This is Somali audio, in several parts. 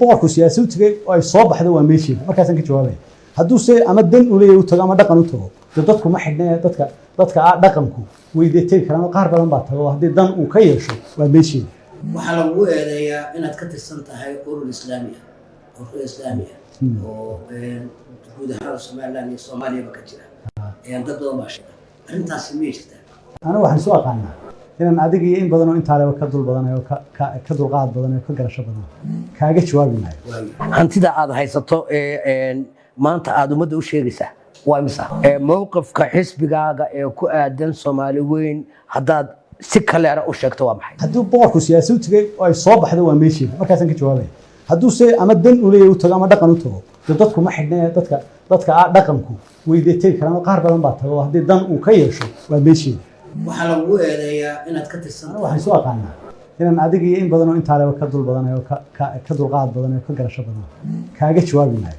Boqorku siyaasi u tegay oo ay soo baxdo waa meesheeda, markaasaan ka jawaabaya. Hadduu se ama dan u leeyahay u tago ama dhaqan u tago, dee dadku ma xidhne. Dadka dhaqanku way dee tegi karaan oo qaar badan baa tago. Haddii dan uu ka yeesho, waa meesheeda. Waxaa lagugu eedeeyaa inaad ka tirsan tahay urur Islaami ah, urur Islaami ah oo guud ahaan Somaliland iyo Soomaaliyaba ka jira. Dad badan baa sheega arrintaasi. Miyay jirtaa? Anigu waxaan isu aqaanaa inaan adiga iyo in badan oo intaaleba ka dul badanayo, ka dulqaad badanayo, ka garasho badanayo. Kaaga jawaabi maayo. Hantida aad haysato ee maanta aada ummadda u sheegaysaa waa imisa? Mowqifka xisbigaaga ee ku aadan Soomaali weyn, haddaad si kaleera u sheegto, waa maxay? Hadduu boqorku siyaasi u tegay oo ay soo baxdo, waa meesheeda, markaasaan ka jawaabaya. Hadduu se ama dan u leeyahay u tago ama dhaqan u tago, dee dadku ma xidhne. Dadka dhaqanku way dee tegi karaan oo qaar badan baa tago. Haddii dan uu ka yeesho, waa meesheeda. Waxaa lagugu eedeeyaa inaad ka tirsan Anigu waxaan isu aqaanaa inaan adiga iyo in badan oo intaaleba ka dul badanayo, ka dulqaad badanayo, ka garasho badanayo. Kaaga jawaabi maayo.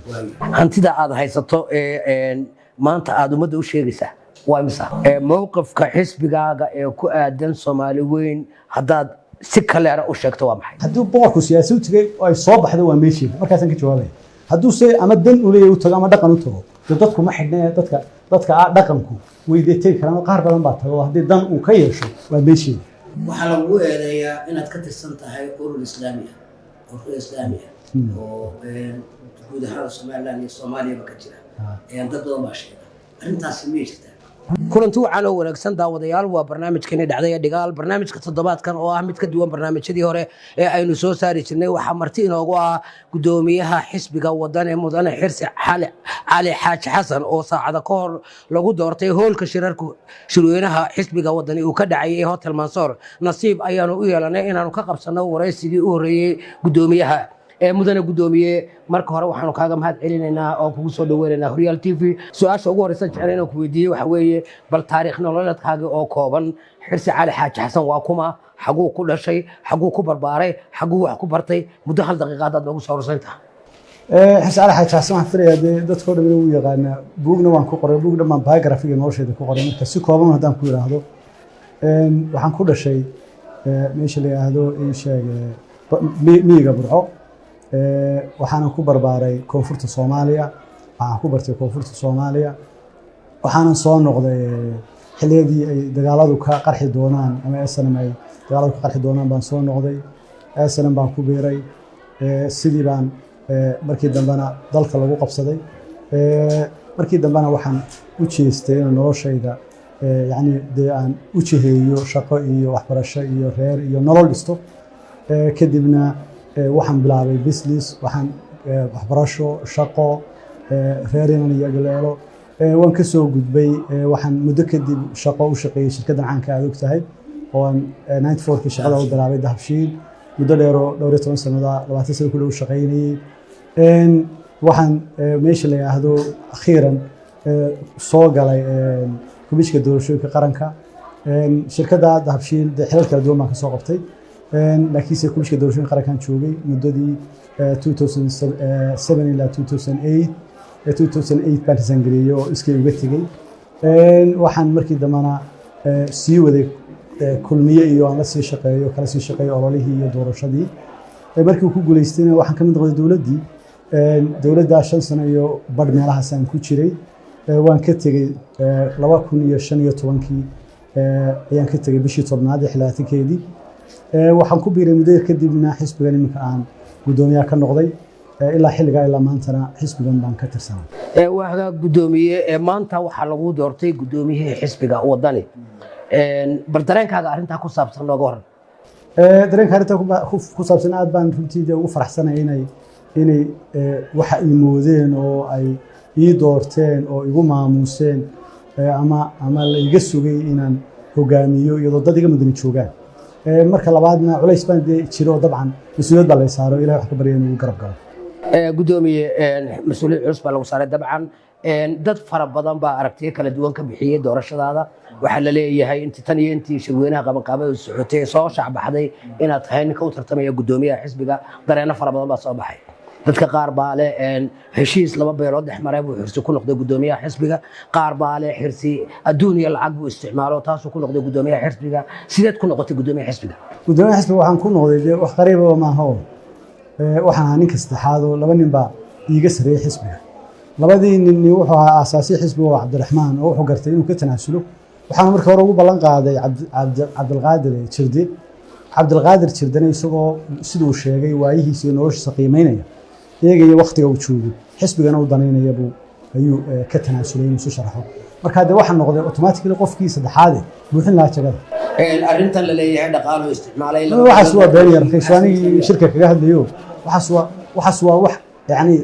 Hantida aad haysato ee maanta aada ummadda u sheegaysaa waa imisa? Mowqifka xisbigaaga ee ku aadan Soomaali weyn, haddaad si kaleera u sheegto, waa maxay? Hadduu boqorku siyaasi u tegay oo ay soo baxdo, waa meesheeda, markaasaan ka jawaabaya. Hadduu se ama dan u leeyahay u tago ama dhaqan u tago, dee dadku ma xidhne. Dadka dhaqanku way dee tegi karaan oo qaar badan baa tago. Haddii dan uu ka yeesho, waa meesheeda. Waxaa lagugu eedeeyaa inaad ka tirsan tahay urur Islaami ah, urur Islaami ah oo guud ahaan Somaliland iyo Soomaaliyaba ka jira. Dad badan baa sheega arrintaasi. Miyay jirtaa? Kulanti wacan oo wanaagsan, daawadayaal. Waa barnaamijkani dhacday dhigaal. Barnaamijka toddobaadkan oo ah mid ka duwan barnaamijyadii hore ee aynu soo saari jirnay, waxaa marti inoogu ah gudoomiyaha xisbiga Wadani, mudane Xirsi Cali Xaaji Xasan, oo saacada ka hor lagu doortay hoolka shirarka shirweynaha xisbiga Wadani uu ka dhacayay, Hotel Mansoor. Nasiib ayaanu u yeelanay inaanu ka qabsanno waraysigii u horreeyey gudoomiyaha. Mudane gudoomiye, marka hore waxaanu kaaga mahad celinaynaa oo kugu soo dhaweynaynaa Horyaal TV. Su-aasha ugu horeysa jecel inaan ku weydiiyey waxa weeye, bal taariikh nololeedkaaga oo kooban. Xirsi Cali Xaaji Xasan waa kuma? Xaguu ku dhashay? Xaguu ku barbaaray? Xaguu wax ku bartay? Muddo hal daqiiqa haddaad noogu soo horsayntaha. Xirsi Cali Xaaji Xasan waxaan filayaa dee dadkoo dhan inuu yaqaanaa. Buugna waan ku qoray, buug dhan baan biography-ga nolosheeda ku qoray. Marka si kooban haddaan ku yidhaahdo, waxaan ku dhashay meesha la yidhaahdo, ii sheeg, miyiga Burco. Waxaanan ku barbaaray koonfurta Soomaaliya, waxaan ku bartay koonfurta Soomaaliya. Waxaanan soo noqday xilliyadii ay dagaaladu ka qarxi doonaan ama SNM ay dagaaladu ka qarxi doonaan baan soo noqday. SNM baan ku biiray. Sidii baan markii dambena dalka lagu qabsaday. Markii dambena waxaan u jeestay inaan noloshayda, yacni dee, aan u jiheeyo shaqo iyo waxbarasho iyo reer iyo nolol dhisto. Kadibna waxaan bilaabay business, waxaan waxbarasho, shaqo, reer inan iyo agaleelo. Waan ka soo gudbay. Waxaan muddo kadib shaqo u shaqeeyey shirkaddan caanka aad og tahay oo aan 94-kii shaqada u bilaabay, Dahabshiil. Muddo dheeroo dhowr iyo toban sanada, 20 sano ku dhow shaqaynayey. Waxaan meesha la yidhaahdo akhiiran soo galay Komishinka Doorashooyinka Qaranka. Shirkadda Dahabshiil dee xilal kala duwan baan ka soo qabtay, laakiinse Komishinka Doorashooyinka Qarankan joogay muddadii 2007 ilaa 2008. 2008 baan resign gareeyey oo iskay uga tegey. Waxaan markii dambena sii waday Kulmiye iyo aan la sii shaqeeyo, kala sii shaqeeyo ololihii iyo doorashadii. Markii uu ku guuleystayna waxaan ka mid noqday dowladdii. Dowladdaa 5 sano iyo badh meelahaas aan ku jiray. Waan ka tegey 2015-kii ayaan ka tegey, bishii 10aad ee 20-keedii. Waxaan ku biiray muddo yar kadibna xisbigan iminka aan guddoomiyaha ka noqday. Ilaa xilligaa ilaa maantana xisbigan baan ka tirsanay. Waa hagaag, guddoomiye. Maanta waxaa lagu doortay guddoomiyihii xisbiga Wadani. Bal dareenkaaga arrintaa ku saabsan nooga waran. Dareenka arrintaa ku saabsan, aad baan runtii dee ugu faraxsanay inay waxa ii moodeen oo ay ii doorteen oo igu maamuuseen, ama la iga sugay inaan hogaamiyo iyadoo dad iga mudani joogaan. Marka labaadna culays baan dee jiro, dabcan mas-uuliyad baa lay saaro. Ilahay wax ka barya inuu garab galo. Guddoomiye, mas-uuliyad culus baa lagu saaray dabcan. Dad fara badan baa aragtiyo kala duwan ka bixiyey doorashadaada. Waxaa la leeyahay intii tan iyo intii shirweynaha qabanqaabada socotay soo shacbaxday inaad tahay ninka u tartamaya guddoomiyaha xisbiga, dareenno fara badan baa soo baxay. Dadka qaar baa leh heshiis laba beelood dhex maray buu Xirsi ku noqday guddoomiyaha xisbiga. Qaar baa leh Xirsi adduun iyo lacag buu isticmaalo, taasuu ku noqday guddoomiyaha xisbiga. Sideed ku noqotay guddoomiyaha xisbiga? Guddoomiyaha xisbiga waxaan ku noqday dee wax qariibaba maaha oo Waxaan ahaa ninka saddexaad oo laba nin baa iiga sarreeyey xisbiga. Labadii nin wuxuu ahaa aasaasiye xisbiga oo Cabdiraxmaan, oo wuxuu gartay inuu ka tanaasulo. Waxaana markii hore ugu ballan qaaday Cabdilqaadir Jirde. Cabdilqaadir Jirdene isagoo siduu sheegay waayihiisa iyo noloshiisa qiimeynaya, eegaya waktiga uu joogo, xisbigana u danaynaya buu ayuu ka tanaasulay inuu isu sharaxo. Marka dee waxaa noqday automatically qofkii saddexaade buuxin lahaa jagada. Arrintan la leeyahay dhaqaalu isticmaalay? Waxaas waa been yar rakiis. Anigii shirka kaga hadlayo, waxaas waa wax yacni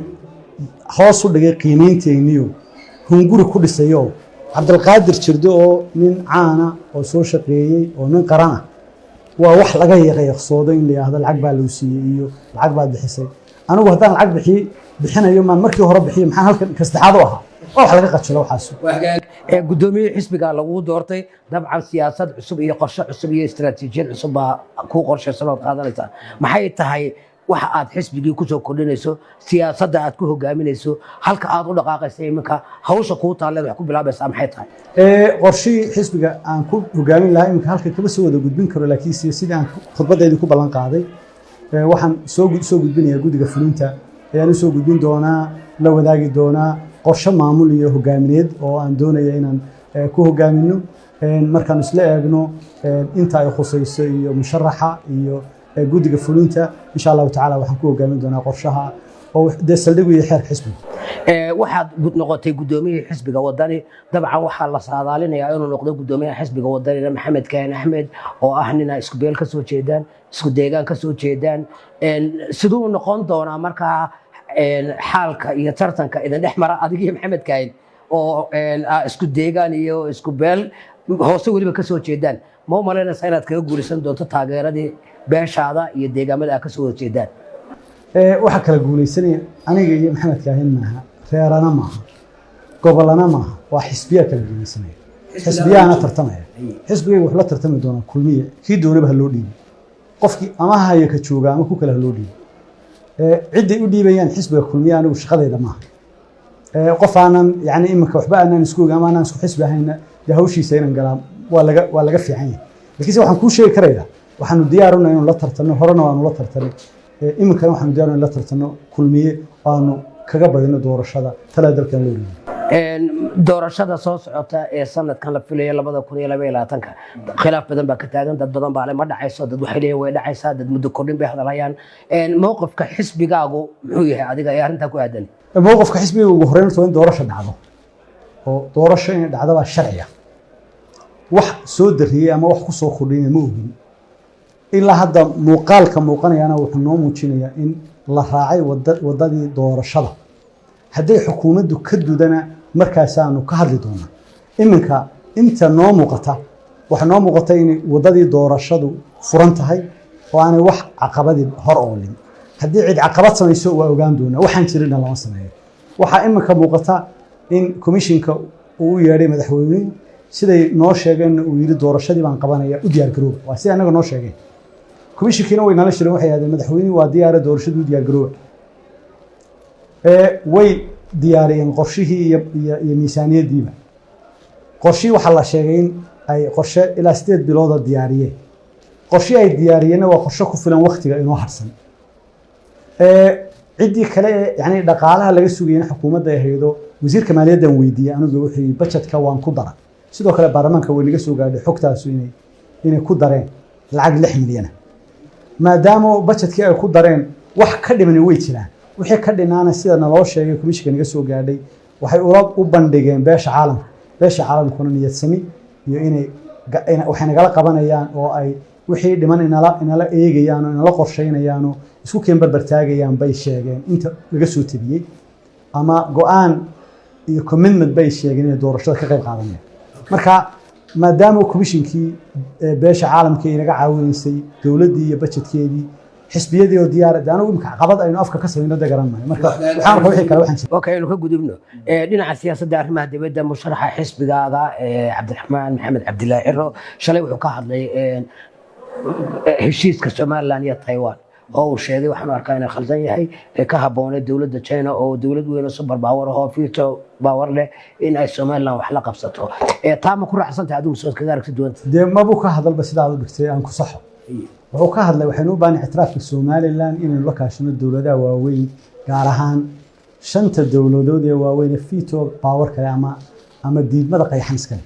hoos u dhigay qiimeynteyniyo hunguri ku dhisayo. Cabdilqaadir Jirde oo nin caana oo soo shaqeeyey oo nin qaran ah, waa wax laga yaqyaqsoodo in la yidhaahdo lacag baa lagu siiyey iyo lacag baad bixisay. Anigu haddaan lacag bixinayo maan markii hore bixiyo? Maxaan halkan ka saddexaad u ahaa? Waa wax laga qajilo waxaas. Guddoomiye xisbiga lagu doortay, dabcan siyaasad cusub iyo qorshe cusub iyo istaraatiijiyad cusub baa kuu qorshaysan ood qaadanaysaa. Maxay tahay waxa aad xisbigii kusoo kordhinayso, siyaasadda aad ku hogaaminayso, halka aad u dhaqaaqaysa, iminka hawsha kuu taalleed wax ku bilaabaysaa maxay tahay? Qorshihii xisbiga aan ku hogaamin lahaa iminka halka kama soo wada gudbin karo, laakiinse sidii aan khudbaddeydii ku ballan qaaday, waxaan soo gudbinayaa guddiga fulinta ayaan usoo gudbin doonaa, la wadaagi doonaa qorshe maamul iyo hogaamineed oo aan doonaya inaan ku hogaamino. Markaan isla eegno inta ay khusayso iyo musharaxa iyo guddiga fulinta, insha Allahu tacala waxaan ku hogaamin doonaa qorshaha oo dee saldhig u yahay xeerka xisbiga. Waxaad noqotay guddoomiyihii xisbiga Wadani. Dabcan waxaa la saadaalinayaa inuu noqdo guddoomiyaha xisbiga Wadanina Maxamed Kaahin Axmed, oo ah nin ay isku beel ka soo jeedaan, isku deegaan ka soo jeedaan. Siduu noqon doonaa markaa xaalka iyo tartanka idin dhex mara adiga iyo Maxamed Kaahin, oo isku deegaan iyo isku beel hoose weliba ka soo jeedaan? Ma u malaynaysaa inaad kaga guulaysan doonto taageeradii beeshaada iyo deegaamada aad ka soo wada jeedaan? Waxaa kala guulaysanaya aniga iyo Maxamed Kaahin maaha, reerana maaha, gobolana maaha, waa xisbiyaa kala guulaysanaya, xisbiyahana tartamaya. Xisbigayga wuxuu la tartami doonaa Kulmiye. Kii doonaba ha loo dhiibo, qofkii ama haya ka jooga ama ku kale ha loo dhiibo. Cidday u dhiibayaan xisbiga Kulmiye anigu shaqadayda maaha. Qof aanan yani iminka waxba aanan isku ogi ama aanan isku xisbi ahayna dee hawshiisa inaan galaa waa laga fiican yahay. Laakiinse waxaan kuu sheegi karayaa, waxaanu diyaaruna inuu la tartanno, horena waanu la tartanay, iminkana waxaanu diyaaruna in la tartanno Kulmiye oo aanu kaga badino doorashada talada dalkan loo dhiibay. Doorashada soo socota ee sanadkan la filayo 2022-ka, khilaaf badan baa ka taagan. Dad badan baa le ma dhacayso, dad waxay leeyihin way dhacaysaa, dad muddo kordhin bay hadalhayaan. Mowqifka xisbigaagu muxuu yahay adiga ee arrintaa ku aadan? Mowqifka xisbiga ugu horreyn horta waa in doorasho dhacdo, oo doorasho inay dhacdo baa sharciya. Wax soo dariyey ama wax ku soo kordhinaya ma ogin ilaa hadda. Muuqaalka muuqanayana wuxuu noo muujinayaa in la raacay waddadii doorashada. Hadday xukuumaddu ka dudana, markaasaanu ka hadli doonaa. Iminka inta noo muuqata, waxaa noo muuqata inay waddadii doorashadu furan tahay oo aanay wax caqabadii hor oolin. Haddii cid caqabad samayso, waa ogaan doonaa. Waxaan jirina lama sameeyo. Waxaa iminka muuqata in komishinka uu u yeedhay madaxweynuhu, siday noo sheegeenna uu yidhi doorashadii baan qabanaya, u diyaar garooba. Waa sida annaga noo sheegeen. Komishinkiina way nala shireen, waxay yidhahdeen madaxweynuhu waa diyaara, doorashadii u diyaar garooba. Way diyaariyeen qorshihii iyo miisaaniyaddiiba. Qorshihii waxaa la sheegay in ay qorshe ilaa 8 bilooda diyaariyeen. Qorshihii ay diyaariyeenna waa qorshe ku filan waktiga inoo harsan. Ciddii kale ee yani dhaqaalaha laga sugayay in xukuumadda ay haydo, wasiirka maaliyaddan weydiiyey anigu, wuxuu yidhi budgetka waan ku dara. Sidoo kale baarlamaanka way naga soo gaadhay xogtaasu inay ku dareen lacag 6 milyana. Maadaama budgetkii ay ku dareen, wax ka dhimani way jiraan. Wixii ka dhinaana, sida naloo sheegay, komishinka naga soo gaadhay, waxay ula u bandhigeen beesha caalamka. Beesha caalamkuna niyadsami iyo inay waxay nagala qabanayaan oo ay wixii dhiman inala eegayaan oo inala qorsheynayaan oo isku keen barbar taagayaan bay sheegeen inta laga soo tabiyey, ama go-aan iyo commitment bay sheegeen inay doorashada ka qayb qaadanayaan. Marka maadaama komishinkii, beesha caalamka inaga caawinaysay, dowladdii iyo budgetkeedii, xisbiyadii oo diyaar, de anigu imika caqabad aynu afka ka samayno de garan maayo. Marka waxaan arkaa wixii kale waxaan jira. Okay, aynu ka gudubno dhinaca siyaasadda arrimaha dibadda. Musharaxa xisbigaaga Cabdiraxmaan Maxamed Cabdilaahi Ciro shalay wuxuu ka hadlay heshiiska Somaliland iyo Taiwan, oo uu sheegay waxaanu arkaa inay khaldan yahay, ee ka habbooneed dowladda China oo dowlad weyn oo super power oo veto power leh in ay Somaliland wax la qabsato. Taa ma ku raacsan tahay adigu, sood kaga aragti duwanta? Dee mabuu ka hadalba sidaad u dhigtay, aan ku saxo. Wuxuu ka hadlay waxaynu u baahnay ictiraafka Somaliland inaynu la kaashano dowladaha waaweyn, gaar ahaan shanta dowladood ee waaweyn ee veto power kale ama diidmada qayxan iskale,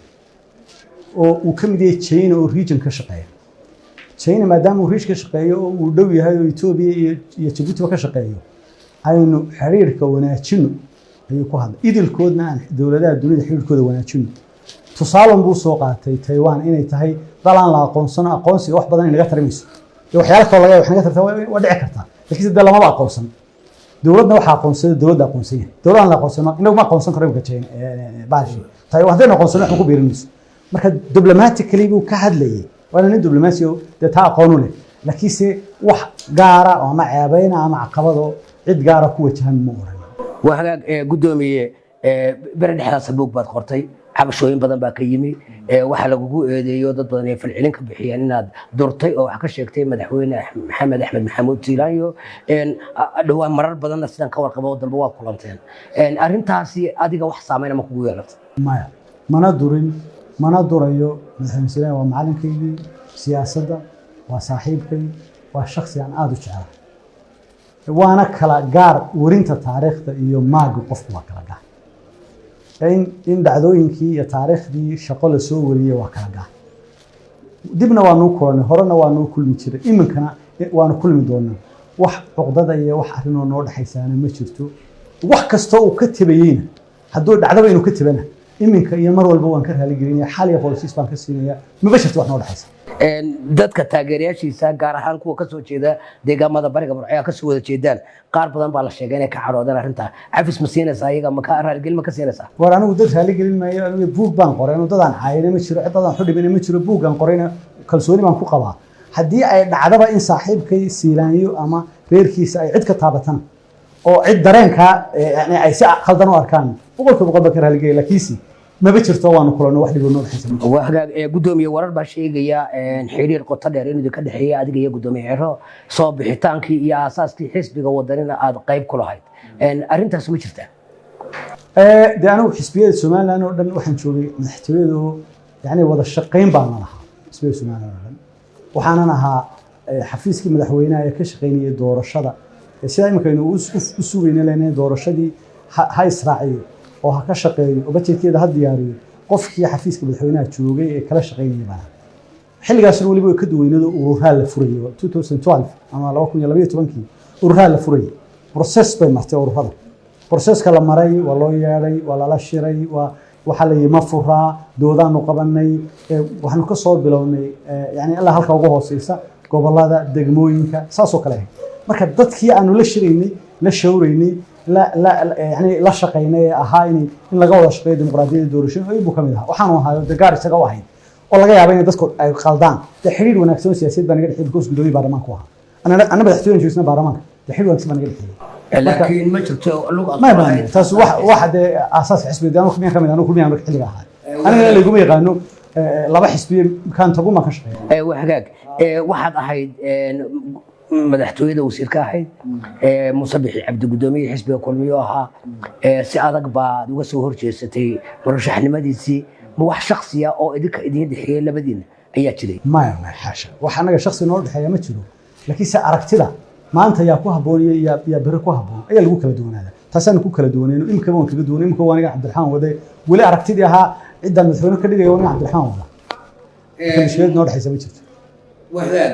oo uu ka mid yahay China oo region ka shaqeeya. China maadaama uu region ka shaqeeyo oo uu dhow yahay oo Ethiopia iyo Djibouti ka shaqeeyo, aynu xiriirka wanaajino ayuu ku hadlay. Idilkoodna aan dowladaha dunida xiriirkooda wanaajino. Tusaalan buu soo qaatay Taiwan inay tahay dal aan la aqoonsano, aqoonsiga wax badan inaga tarmayso iyo waxyaalo kaloo laga wax naga tarta waa dhici kartaa, laakiinse dee lamaba aqoonsan. Dowladna waxaa aqoonsaday dowladda aqoonsan yahay. Dowladaan la aqoonsano inagu ma aqoonsan karo imika China bahashi Taiwan. Haddaynu aqoonsano, waxba ku biirinayso. Marka diplomatically buu ka hadlayay, waana nin diplomacy oo dee taa aqoon u leh, laakiinse wax gaara oo ama ceebeyna ama caqabado cid gaara ku wajahan ma oran. Waa hagaag, guddoomiye. Bere dhexdaasa buug baad qortay, cabashooyin badan baa ka yimi. Waxaa lagugu eedeeyo dad badan ay falcelin ka bixiyeen inaad durtay oo wax ka sheegtay madaxweyne Maxamed Axmed Maxamuud Siilaanyo. Dhowaan marar badanna sidaan ka warqabo dambe waa kulanteen. Arrintaasi adiga wax saameyn ama kugu yeelatay? Maya, mana durin, mana durayo. Madaxweyne Siilaanyo waa macalinkaygii siyaasadda, waa saaxiibkay, waa shaksi aan aada u jecelahay, waana kala gaar warinta taariikhda iyo maaga qofku waa kala gaar. In dhacdooyinkii iyo taariikhdii shaqo lasoo wariyey waa kala gaar. Dibna waanuu kulanay, horena waanuu kulmi jiray, iminkana waanu kulmi doonaa. Wax cuqdada iyo wax arrinoo noo dhexaysaana ma jirto. Wax kastoo uu ka tabayeyna, hadduu dhacdaba inuu ka tabana, iminka iyo mar walba waan ka raaligelinaya, xal iyo policies baan ka siinaya. Maba jirto wax noo dhexaysa. Dadka taageerayaashiisa, gaar ahaan kuwa kasoo jeeda deegaamada bariga Burco ayaa kasoo wada jeedaan, qaar badan baa la sheegay inay ka cadhoodeen arrintaa. Cafis ma siinaysaa iyaga? Ma ka raaligelin ma ka siinaysaa? War, anigu dad raaligelin maayo. Anigu buug baan qoray, anigu dadaan caayina ma jiro, cid dadaan xudhibina ma jiro. Buuggaan qorayna kalsooni baan ku qabaa. Haddii ay dhacdaba in saaxiibkay Siilaanyo ama reerkiisa ay cid ka taabatana oo cid dareenkaa yani ay si khaldan u arkaan, 100% baan ka raaligelaya, laakiinse maba jirto. Waanu kulanno, wax dhiboo noo dhexaysa ma jirto. Waa hagaag, guddoomiye. Warar baa sheegaya xiriir qoto dheer inuu idinka dhexeeya adiga iyo guddoomiye Ciro, soo bixitaankii iyo aasaaskii xisbiga Wadanina aad qayb ku lahayd. Arrintaas ma jirtaa? Dee anigu xisbiyada Somaliland oo dhan waxaan joogay madaxtooyadu, yani wada shaqayn baan lahaa xisbiyada Somaliland oo dhan. Waxaanan ahaa xafiiskii madaxweynaha ee ka shaqaynayay doorashada. Sidaa imika aynu u sugayna leenahay doorashadii ha israaciyo oo ha ka shaqeeyo oo budgetkeeda ha diyaariyo, qofkii xafiiska madaxweynaha joogay ee kala shaqaynayay baan ahaa. Xilligaasna weliba way ka duweynado, ururaa la furayay 2012 ama 2012-kii ururaa la furayay. Process bay martay ururada. Processka la maray waa loo yeedhay, waa lala shiray, waa waxaa la yihi ma furaa, doodaanu qabanay. Waxaanu ka soo bilownay yani ilaa halka ugu hooseysa, gobolada, degmooyinka, saasoo kale ahayd. Marka dadkii aanu la shiraynay, la shawraynay, la la yani la shaqaynay ee ahaa inay in laga wada shaqeeyo dimuqraadiyadda doorashooyin ayuu ka mid ahaa. Waxaanu ahayo dee gaar isaga u ahayd oo laga yaaba inay dadku ay qaldaan. Dee xiriir wanaagsan oo siyaasadeed baa naga dhexeeyay, because guddoomiye baarlamaanku ahaa, anna madaxtooyada joogsna baarlamaanka, dee xiriir wanaagsan baa naga dhexeeyay. Laakiin ma jirto lug aad ma ku ma lahayd? Taas wax dee aasaaska xisbiga dee anu kulmiyaan ka mid, anu kulmiyaan marka xilliga ahaa. Anigana layguma yaqaano laba xisbiye kaan tagu maan ka shaqeeya. Waa hagaag. Waxaad ahayd madaxtooyada wasiir ka ahayd. Muuse Bixi Cabdi guddoomiye xisbiga Kulmiyo ahaa. Si adag baad uga soo horjeesatay murashaxnimadiisii. Ma wax shaksiya oo idinka idiin dhexeeyey labadiina ayaa jiray? Maya, maya, xaasha, wax anaga shaksi noo dhexeeya ma jiro, laakiinse aragtida maanta yaa ku habboon iyo yaa beri ku habboon ayaa lagu kala duwanaada. Taasaanu ku kala duwanayno. Imikaba waan kaga duwanay. Imika waa aniga Cabdiraxmaan wade weli aragtidii ahaa ciddaan madaxweyne ka dhigaya, waa aniga Cabdiraxmaan wada. Marka mushkilad noo dhexaysa ma jirto. Wahagaag,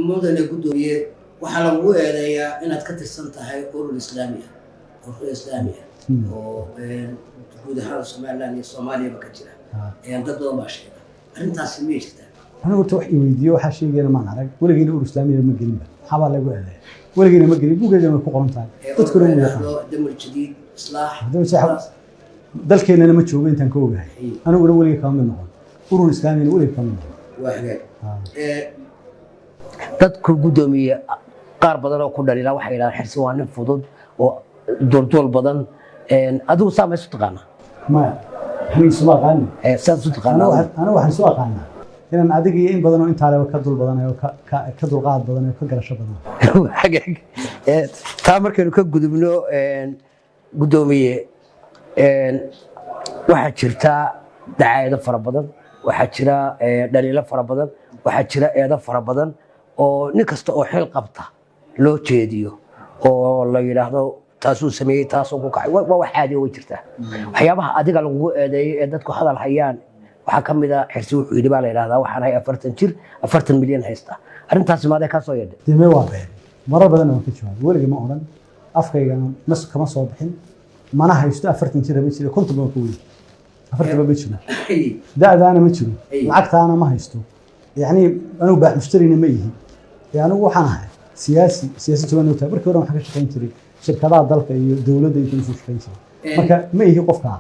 mudane guddoomiye. Waxaa lagugu eedeeyaa inaad ka tirsan tahay urur islaami ah, urur islaami ah oo guud ahaan Somaliland iyo Soomaaliyaba ka jira. Dad badan baa sheega. Arrintaasi miyay jirtaa? Anigu horta wax i weydiiyo waxaa sheegayana maan arag. Weligeena urur islaamiya ma gelinba. Maxaabaa lagu eedeeya? Weligeena ma gelin, buuggeedana way ku qoran tahay, dadkuna wuu yaqaan. Damul Jadiid, Islaax. Dalkeennana ma joogo intaan ka ogahay. Aniguna weligay kama mid noqon urur islaamiyana, weligay kama mid noqon. Waa hagaag. Dadku, guddoomiye, qaar badan oo ku dhalila waxay yidhahdaan Xirsi waa nin fudud oo duulduul badan. Adigu saa ma isu taqaanaa? Maya, aniga isuma aqaani. Saad isu taqaanaa? Anigu waxaan isu aqaanaa inaan adiga iyo in badan oo intaa leba ka dul badanayo, ka dulqaad badanayo, ka garasho badanayo. Hagaag. Taa markaynu ka gudubno, guddoomiye, waxaa jirta dacaayado fara badan, waxaa jira dhaliilo fara badan. Waxaa jira eedo fara badan oo nin kasta oo xil qabta loo jeediyo oo la yidhaahdo taasuu sameeyey, taasuu ku kacay. Waa wax caadi oo way jirtaa. Waxyaabaha adiga lagugu eedeeyo ee dadku hadal hayaan waxaa ka mid a, Xirsi wuxuu yidhi baa la yidhahdaa, "Waxaan ahay 40 jir, 40 milyan haysta." Arrintaasi maadee kaa soo yeedhay? Dee waa been. Marar badanna waan ka jawaabay. Weligay ma odhan, afkaygana mas kama soo bixin, mana haysto. 40 jira ma jiro, 50 baan ka weyn, 40 ma jiro, da'daana ma jiro, lacagtaana ma haysto. Yacni anigu baax mushtarina ma ihi ee anigu waxaan ahay siyaasi. Siyaasad waan ogtahay. Markii hore waxaan ka shaqayn jiray shirkadaha dalka iyo dowladda intaan usoo shaqayn jiray. Marka ma ihi qofka.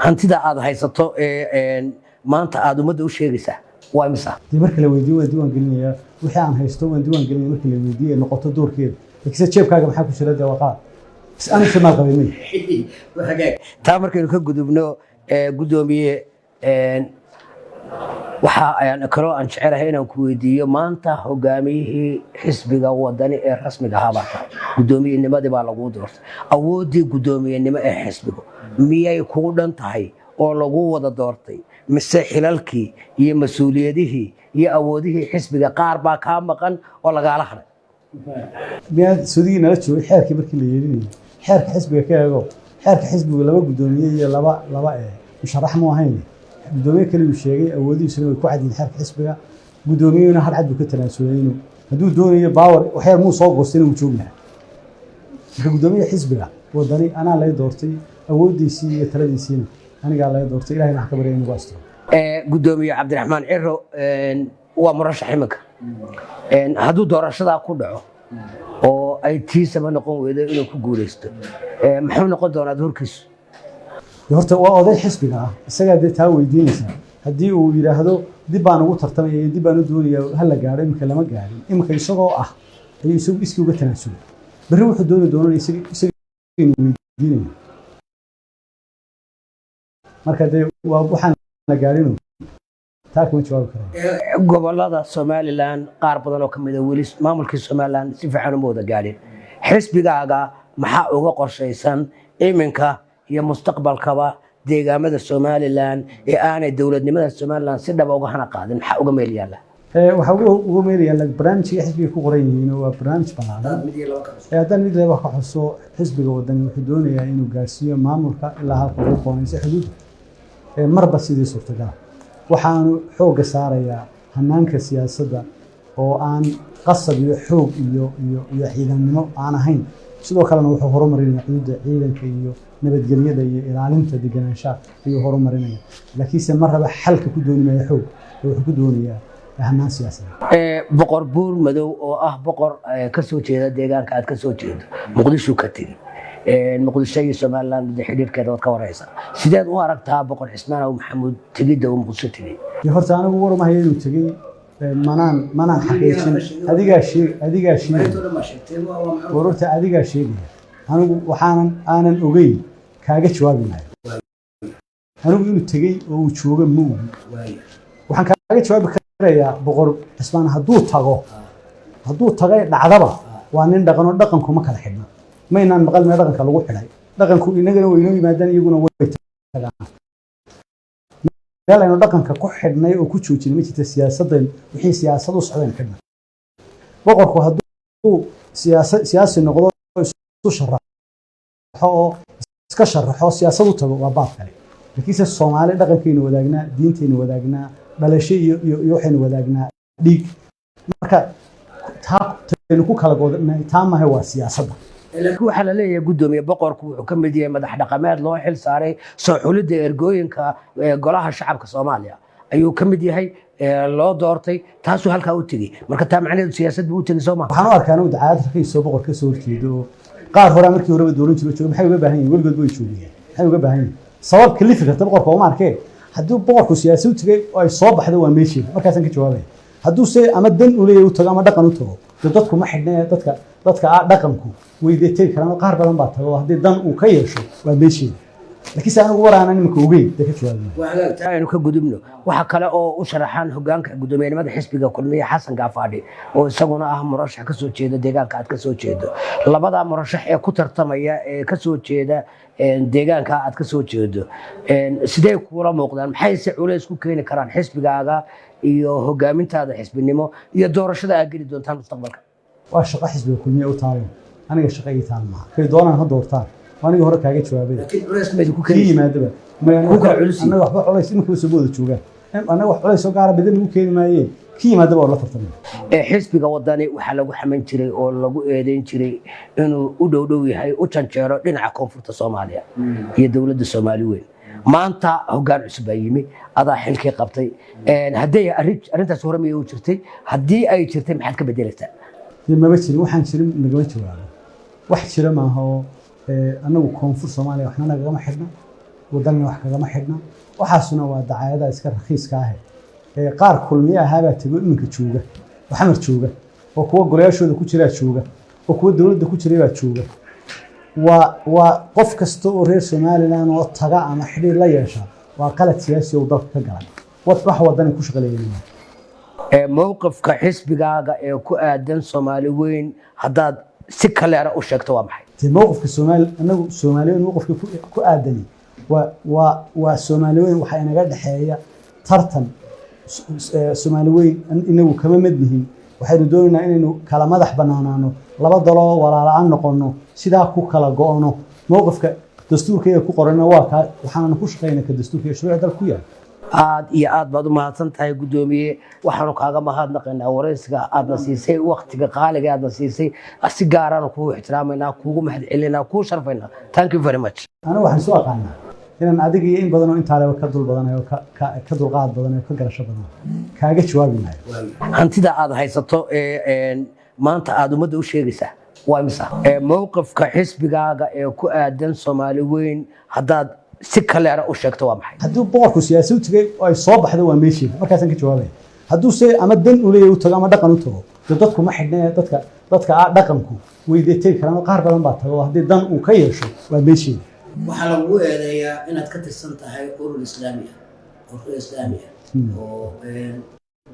Hantida aad haysato ee maanta aad ummadda u sheegaysaa waa imisa? Dee marka la weydiiyo waan diiwaan gelinayaa. Wixii aan haysto waan diiwaan gelinaya marka la weydiiyo ee noqoto doorkeeda. Laakiinse jeebkaaga maxaa ku jira? Dee waa qaad is anigu maal qabay ma ihi. Taa markaynu ka gudubno, guddoomiye, waxa ayaan kaloo aan jecelahay inaan ku weydiiyo: maanta hogaamiyihii xisbiga Wadani ee rasmiga ahaa baa tahay, guddoomiyennimadii baa laguu doortay. Awooddii guddoomiyenimo ee xisbigu miyay kuu dhan tahay oo lagu wada doortay, mise xilalkii iyo mas-uuliyadihii iyo awoodihii xisbiga qaar baa kaa maqan oo lagaala hadhay? Miyaad sudigii nala joogay xeerkii markii la yeelinayay? Xeerka xisbiga ka eego. Xeerka xisbigu laba guddoomiye iyo laba musharax mu ahayn, guddoomiye keliyuu sheegay. Awoodihiisuna way ku cadyihiin xeerka xisbiga. Guddoomiyuhuna har cad buu ka tanaasulay inuu hadduu doonayo power waxyar muu soo goostay inuu joogi lahaa. Marka guddoomiye xisbiga Wadani anaa lay doortay, awooddiisii iyo taladiisiina anigaa lay doortay. Ilahayna waxaan ka baryay inuu asturo. Guddoomiye Cabdiraxmaan Ciro waa murashax iminka. Hadduu doorashadaa ku dhaco oo ay tiisaba noqon weydo inuu ku guuleysto, muxuu noqon doonaa doorkiisu? Horta waa oday xisbiga ah, isagaa dee taa weydiinaysaa. Haddii uu yidhaahdo dib baan ugu tartamaya iyo dib baan u doonaya, ha la gaadho. Iminka lama gaadhin. Iminka isagoo ah ayuu isagu iskii uga tanaasulay. Berri wuxuu dooni doonana isagaynu weydiinaya. Marka dee waa waxaan la gaadhino, taa kama jawaabi karaya. Gobolada Somaliland qaar badan oo ka mid a weli maamulkii Somaliland si fiican uma wada gaadhin. Xisbigaaga maxaa uga qorshaysan iminka iyo mustaqbalkaba deegaamada Somaliland ee aanay dowladnimada Somaliland si dhaba uga hana qaadin? Maxaa uga meel yaalla? Waxaa uga meel yaalla barnaamijka xisbiga ku qoran yihiin. Waa barnaamij ballaaran. Haddaan mid laba ka xuso, xisbiga Wadani wuxuu doonayaa inuu gaarsiiyo maamulka ilaa halka ugu qoonaysa xuduudda marba sidii suurtagala. Waxaanu xoogga saarayaa hanaanka siyaasadda oo aan qasab iyo xoog iyo ciidannimo aan ahayn. Sidoo kalena wuxuu horumarinaya xuduudda, ciidanka iyo nabadgelyada iyo ilaalinta deganaanshaha ayuu horumarinaya. Laakiinse mar raba xalka ku dooni maayo xoog, ee wuxuu ku doonayaa hanaan siyaasadeed. Boqor Buur Madow oo ah boqor ka soo jeeda deegaanka aad ka soo jeedo, Muqdisho ka tegi. Muqdisho iyo Somaliland xidhiirkeeda waad ka wareysaa. Sideed u aragtaa Boqor Cismaan Aw Maxamuud tegidda uu Muqdisho tegey? Horta anigu war uma hayo inuu tegey. Manaan xaqiijin. Adigaa sheeg, adigaa sheegaya. Warorta adigaa sheegaya. Anigu waxaanan aanan ogeyn kaaga jawaabi maayo. Anigu inuu tegey oo uu jooga ma ogi. Waxaan kaaga jawaabi karayaa, Boqor Cismaan hadduu tago, hadduu tagay dhacdaba, waa nin dhaqanoo dhaqanku ma kala xidhno. Maynaan maqal meel dhaqanka lagu xidhay. Dhaqanku inagana way inoo yimaadaan, iyaguna way tagaan. Meel aynu dhaqanka ku xidhnay oo ku joojinay ma jirta. Siyaasaddan wixii siyaasad u socdeen xidhnay. Boqorku hadduu siyaasi noqdo, isu sharaxo oo iska sharaxo, siyaasad u tago, waa baab kale. Laakiinse Soomaali dhaqankaynu wadaagnaa, diintaynu wadaagnaa, dhalasho iyo waxaynu wadaagnaa dhiig. Marka taa taynu ku kala goodnay taa mahay, waa siyaasadda. Laakiin waxaa la leeyahay, guddoomiye, boqorku wuxuu ka mid yahay madax dhaqameed loo xil saaray soo xulidda ergooyinka golaha shacabka Soomaaliya ayuu ka mid yahay loo doortay. Taasuu halkaa u tegey. Marka taa macnaheedu siyaasad buu u tegey, soo maha? Waxaan u arkaa anigu dacaayad rakiisoo boqor ka soo horjeedo oo qaar horaa markii horeba dooran jiro jooga. Maxay uga baahan yihin? Weligood way joogayeen. Maxay uga baahan yihin? Sabab kalifi karta boqorka uma arkee. Hadduu boqorku siyaasad u tegay oo ay soo baxdo, waa meesheeda, markaasaan ka jawaabaya. Hadduu se ama dan u leeyahay u tago ama dhaqan u tago, dee dadku ma xidhne. Dadka dhaqanku way dee tegi karaan oo qaar badan baa tago. Haddii dan uu ka yeesho, waa meesheeda. Laakiinse anigu war aanan iminka ogeyn dee ka jawaabi. Aynu ka gudubno. Waxa kale oo u sharaxaan hogaanka guddoomiyenimada xisbiga Kulmiye Xasan Gaafaadhi oo isaguna ah murashax ka soo jeeda deegaanka aad ka soo jeedo. Labada murashax ee ku tartamaya ee ka soo jeeda deegaanka aad ka soo jeedo sidee kuula muuqdaan? Maxayse culays ku keeni karaan xisbigaaga? Iyo hogaamintaada xisbinimo iyo doorashada aad geli doontaan mustaqbalka? Waa shaqo xisbiga Kulmiye u taalin, aniga shaqa ii taal maaha. Kay doonaan ha doortaan. Waa anigii hore kaaga jawaabay. Laakiin culays ma idinku kii keenaysa? Yimaadaba. Ku kala culus yihiin. Annaga waxba culays iminka soo wada joogaan, annaga wax culays oo gaara badan lagu keeni maayeen. Kii yimaadaba waa la tartamay. Ee xisbiga Wadani waxaa lagu xaman jiray oo lagu eedeyn jiray inuu u dhow dhow yahay, u janjeero dhinaca koonfurta Soomaaliya iyo dowladda Soomaali weyn. Maanta hoggaan cusub baa yimi, adaa xilkii qabtay. Hadday arrintaas hore miyay u jirtay? Haddii ay jirtay, maxaad ka bedelaysaa? Dee maba jirin. Waxaan jirin nagama jawaabo, wax jira maaha. Oo annagu koonfur Soomaaliya waxna nagagama xidhna, Wadanina wax kagama xidhna. Waxaasuna waa dacaayadaha iska rakhiiska ah. Qaar Kulmiye ahaabaa tego, iminka jooga oo Xamar jooga, oo kuwa golayaashooda ku jiraa jooga, oo kuwa dowladda ku jiray baa jooga. Waa qof kasta oo reer Somaliland oo taga ama xidhiir la yeesha waa qalad siyaasi oo dalka ka galay. Wax Wadani ku shaqaleeyay. Mowqifka xisbigaaga ee ku aadan Soomaali weyn, haddaad si kaleera u sheegto, waa maxay? Dee mowqifka Soomaali, anagu Soomaaliweyn mowqifka ku aadani waa Soomaali weyn waxaa inaga dhexeeya tartan. Soomaali weyn inagu kama mid nihin. Waxaynu doonaynaa inaynu kala madax bannaanaano, laba daloo walaala-aan noqono, sidaa ku kala go'no. Mowqifka dastuurkayga ku qorana waa kaa, waxaanana ku shaqaynaa ka dastuurka iyo shuruucda dalka ku yaal. Aad iyo aad baad u mahadsan tahay, guddoomiye. Waxaanu kaaga mahadnaqaynaa waraysiga aadna siisay, waktiga qaaliga aadna siisay. Si gaaraanu kugu ixtiraamaynaa, kuugu mahad celinaa, kuu sharfaynaa. Thank you very much. Anigu waxaan isu aqaanaa inaan adiga iyo in badan oo intaa leba ka dul badanayo, ka dulqaad badanayo, ka garasho badanayo. Kaaga jawaabi maayo. Hantida aad haysato ee maanta aad ummadda u sheegaysaa waa imisa? Mowqifka xisbigaaga ee ku aadan Soomaali weyn, haddaad si kaleera u sheegto, waa maxay? Hadduu boqorku siyaasi u tegay oo ay soo baxdo, waa meesheeda, markaasaan ka jawaabaya. Hadduu se ama dan u leeyahay u tago ama dhaqan u tago, dee dadku ma xidhne. Dadka dhaqanku way dee tegi karaan oo qaar badan baa tago. Haddii dan uu ka yeesho, waa meesheeda. Waxaa lagu eedeeyaa inaad ka tirsan tahay urur Islaami ah, urur Islaami ah oo